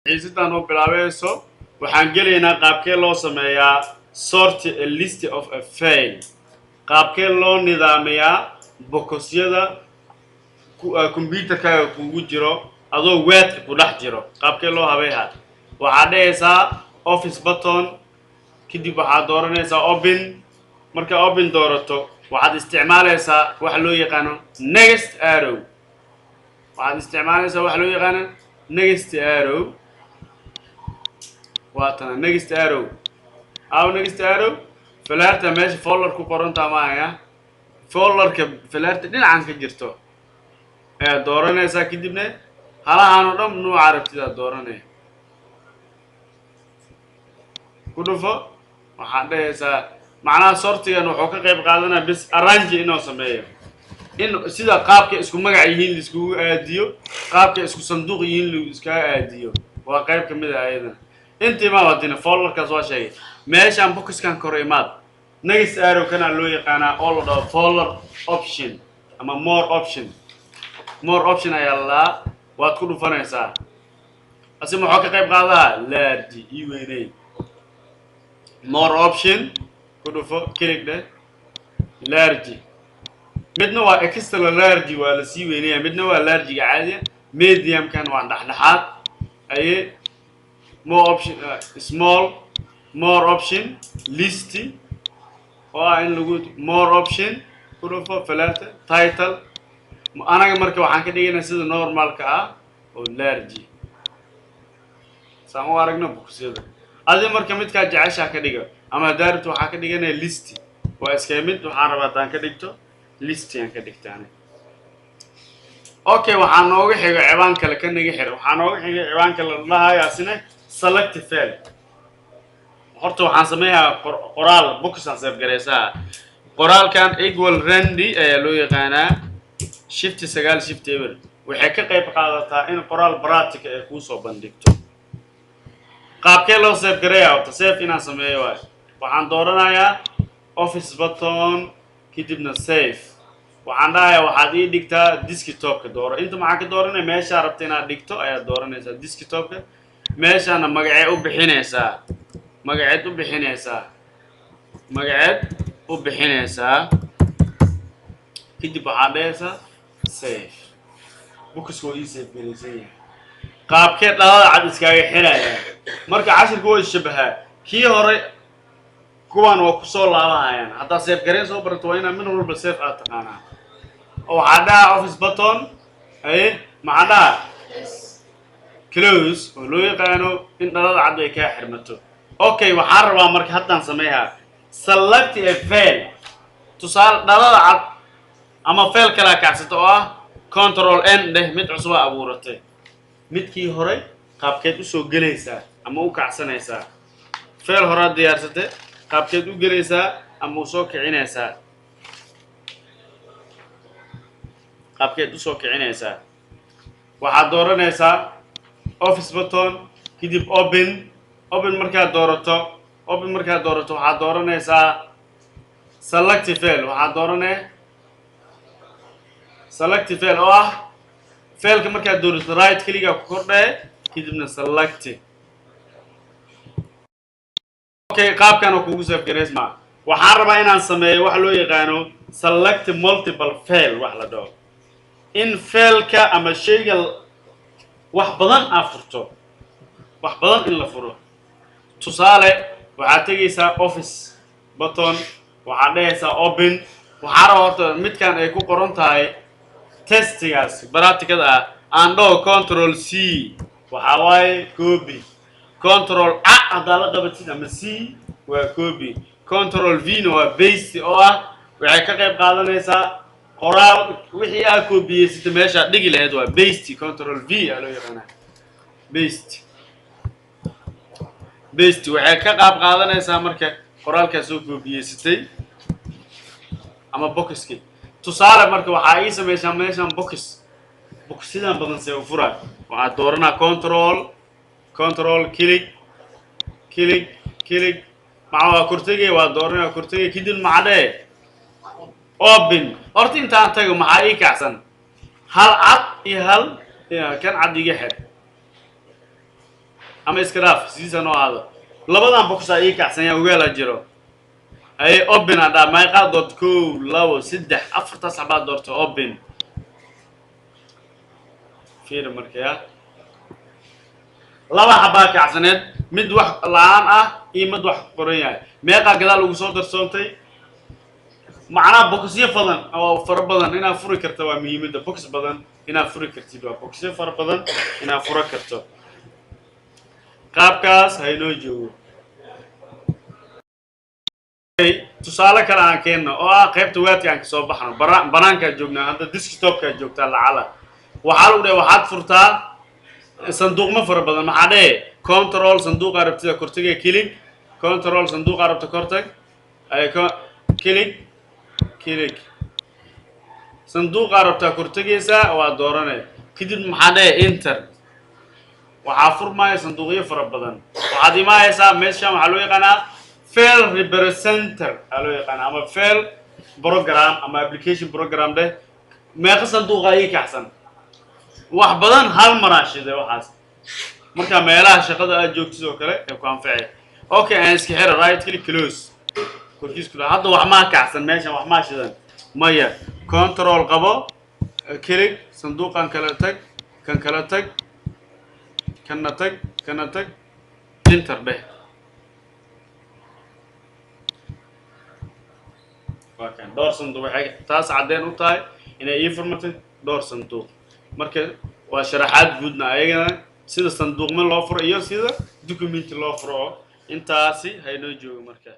Xiisaddan oo bilaabayso, waxaan gelaynaa qaabkee loo sameeyaa sort a list of a file, qaabkee loo nidaamiyaa bokosyada computerkaaga kugu jiro adoo Wordka ku dhex jiro. Qaabkee loo habeeyaa? Waxaad dhehaysaa Office button, kadib waxaad dooranaysaa Open. Markaa Open doorato, waxaad isticmaalaysaa waxa loo yaqaano next arrow. Waxaad isticmaalaysaa waxa loo yaqaano next arrow. Waa tana next arrow. Aw, next arrow falaarta meesha folder ku qorantaa maaya, folderka falaarta dhinacan ka jirto ayaad dooranaysaa. Kadibna halahaan oo dhan nuuca aragtidaad dooranaya ku dhufo. Waxaad dhehaysaa, macnaha sortigan wuxuu ka qayb qaadanaya bis arrange inuu sameeyo, in sida qaabka isku magac yihiin laiskugu aadiyo, qaabka isku sanduuq yihiin la iskaga aadiyo. Waa qayb ka mid a ayadana. Inta imaad hadina folderkaas waa sheegay, meeshaan boxkan kor imaad. Next arrow kana loo yaqaanaa oo la dhaho folder option ama more option. More option ayaa la dhahaa. Waad ku dhufanaysaa. Asi muxuu ka qayb qaadahaa? Large ii weyney. More option ku dhufo, click dheh, large. Midna waa extra large, waa la sii weynaya. Midna waa largiga caadiya. Mediumkan waa dhexdhexaad. Aye, more option, small, more option, list oo ah in lagu more option ku dhufo falaarta title. Anaga marka waxaan ka dhigaynaa sida normalka ah oo large saan u aragno boxyada. Adi marka midkaa jeceshaa ka dhiga, ama haddaa rabto waxaa ka dhiganaya list, waa iskaga mid. Waxaan rabaa haddaan ka dhigto list aan ka dhigta ani. Okay, waxaa nooga xigo ciwaan kale ka naga xir. Waxaa nooga xigay ciwaan kale la dhahayo asina select file. Horta waxaan sameeyaa qoraal boxaan save garaysaa. Qoraalkan equal rand ayaa loo yaqaanaa. Shift 9, shift 0 waxay ka qayb qaadataa in qoraal practical ay kuusoo bandhigto. Qaabkee loo save gareeya? Horta save inaan sameeyo waayo. Waxaan dooranayaa Office button, kadibna save. Waxaan dhahayaa waxaad ii dhigtaa desktopka. Dooro inta. Maxaa ka dooranaya? Meeshaa rabta inaad dhigto ayaad dooranaysaa, desktopka. Meeshaana magacee u bixinaysaa? Magaceed u bixinaysaa? Magaceed u bixinaysaa? Kadib waxaad dhahaysaa save. Boxka waa ii save garaysan yahay. Qaabkee dhalada cad iskaaga xiraya? Marka cashirka waa ishabahaa kii hore, kuwaan waa kusoo laabahayaan. Haddaad save garayn soo barato, waa inaad mid walba save aad taqaanaa. Oo waxaa dhaha Office button, aye, maxaa dhaha? Close, oo loo yaqaano in dhalada cad ay kaa xirmato. Okay, waxaan rabaa marka haddaan sameeyaa select a file. Tusaale, dhalada cad ama file kalaa kacsata oo ah Control N dheh, mid cusubaa abuuratay. Midkii hore qaabkeed usoo gelaysaa ama u kacsanaysaa? File horaad diyaarsatay, qaabkeed u gelaysaa ama usoo kicinaysaa? Qaabkeed usoo kicinaysaa? Waxaad dooranaysaa Office button, kadib Open. Open markaad doorato, Open markaad doorato, waxaad dooranaysaa select file. Waxaad dooranay select file oo ah fileka. Markaad doorato, right clickga ku kordhee, kadibna select. Okay, qaabkan oo kugu save garaysma. Waxaan rabaa inaan sameeyo waxa loo yaqaano select multiple file, wax la dhaho in fileka ama shayga wax badan aa furto, wax badan in la furo. Tusaale, waxaad tegaysaa Office button, waxaad dhehaysaa Open. Waxaa rabaa horta midkan ay ku qoran tahay testigaas practicada ah aan dhaho Control C. Waxaa waaye copy. Control A haddaa la qabatid ama C waa copy, Control V na waa paste, oo ah waxay ka qayb qaadanaysaa qoraal wixii aa kobiyeysata meeshaad dhigi lahayd, waa paste. Control V aa loo yaqaanaa paste. Paste waxay ka qaab qaadanaysaa marka qoraalkaa soo koobiyeysatay ama boxki. Tusaale, marka waxaa ii sameysaa meeshan box, boxsidan badan see u furaa? Waxaad dooranaa control, control, click, click, click. Maca waa kortegay, waa dooranaa kortegay, kadib maca dhee Open. Horta intaan tago, maxaa ii kacsan? Hal cad iyo hal kan cad iga xir. Ama iska dhaaf, sidiisa noo ahaado. Labadan boxaa ii kacsan yaa ogaala jiro. Haye, open aan dhaha. Meeqaa doorta? Kow, labo, saddex, afartaas xabaa doorta. Open. Fiiri marka, ya laba xabaa kacsaneed, mid wax la-aan ah iyo mid wax qoran yahay. Meeqaa gadaal ugu soo darsoontay? Macnaha boxyo badan oo fara badan inaad furi karta waa muhiimadda. Box badan inaad furi kartid, waa boxyo fara badan inaad fura karto. Qaabkaas haynoo joogo. Tusaale kale aan keenno oo ah qaybta Wordka aan kasoo baxno. Banaankaa joognaa hadda, desktopkaa joogtaa. Lacala waxaa lagu dhahay waxaad furtaa sanduuqmo fara badan. Maxaa dhehe? Control, sanduuqa rabtida kortagee, click. Control, sanduuqa rabta kortag, click, click. Sanduuqaa rabtaa kortagaysaa, waa dooranay. Kadib maxaa dhehe? Enter. Waxaa furmaya sanduuqyo fara badan. Waxaad imaanaysaa meeshan, waxaa loo yaqaanaa file representer aa loo yaqaanaa, ama file program ama application program dheh. Meeqa sanduuqa ii kacsan? Wax badan hal maraa shiday waxaas. Marka meelaha shaqada aad joogtid oo kale ee ku anficay. Okay, aan iska xira. Right click, close. Korkiis ku hadda wax maa kacsan meeshan? Wax maa shidan? Maya. Control qabo, click, sanduuqan kala tag, kan kala tag, kana tag, kana tag, enter dheh. Waa kan dhowr sanduuq. Waxay taas caddeen u tahay inay ii furmatay dhowr sanduuq. Marka waa sharaxaad guudna ayagana sida sanduuqma loo furo iyo sida documenti loo furo. Oo intaasi haynoo joogo marka.